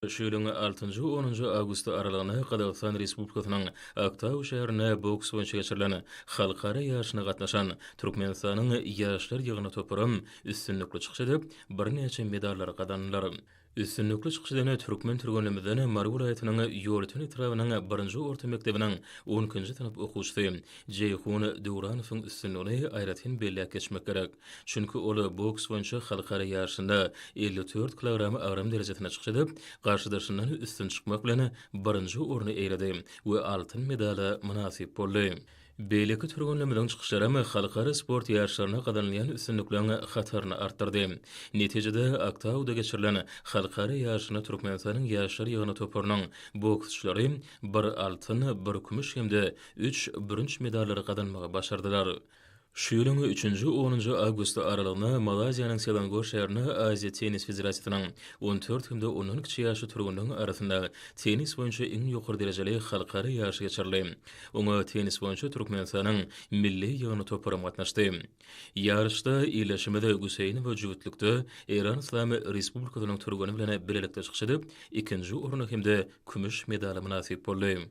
Şu ýylyň altynjy, onunjy awgusty aralygynda Gazagystan Respublikasynyň Aktau şäherinde boks boýunça geçirilen halkara ýaryşyna gatnaşan Türkmenistanyň ýaşlar ýygyndy toparam üstünlikli çykyş edip, birnäçe medallary gazandylar. Üstünlikli çykyş eden türkmen türgenlerimizden Mary welaýatynyň Ýolöten etrabynyň birinji orta mekdebiniň on ikinji synp okuwçysy Jeýhun Döwranowyň üstünligini aýratyn belläp geçmek gerek. Çünki ol boks boýunça halkara ýaryşynda 54 kilogram agram derejesinde çykyş edip, garşydaşyndan üstün çykmak bilen birinji orny eýeledi we altyn medala mynasyp boldy. Beýleki türgenlerimiziň çykyşlaram halkara sport ýaryşlarynda gazanylýan üstünlikleriň hataryny artdyrdy. Netijede, Aktauda geçirilen halkara ýaryşynda Türkmenistanyň ýaşlar ýygyndy toparynyň boksçulary bir altyn, bir kümüş hem-de üç bürünç medallary gazanmagy başardylar. Şu ýylyň üçünji, onunjy awgusty aralygynda Malaýziýanyň Selangor şäherinde Aziýa tennis federasiýasynyň 14 hem-de ondan kiçi ýaşly türgenleriň arasynda tennis boýunça iň ýokary derejeli halkara ýaryşy geçirildi. Oňa tennis boýunça Türkmenistanyň milli ýygyndy toparam gatnaşdy. Ýaryşda ildeşimiz Güseýinowa jübütlikde Eýran Yslam Respublikasynyň türgeni bilen bilelikde çykyş edip, ikinji orna hem-de kümüş medala mynasyp boldy.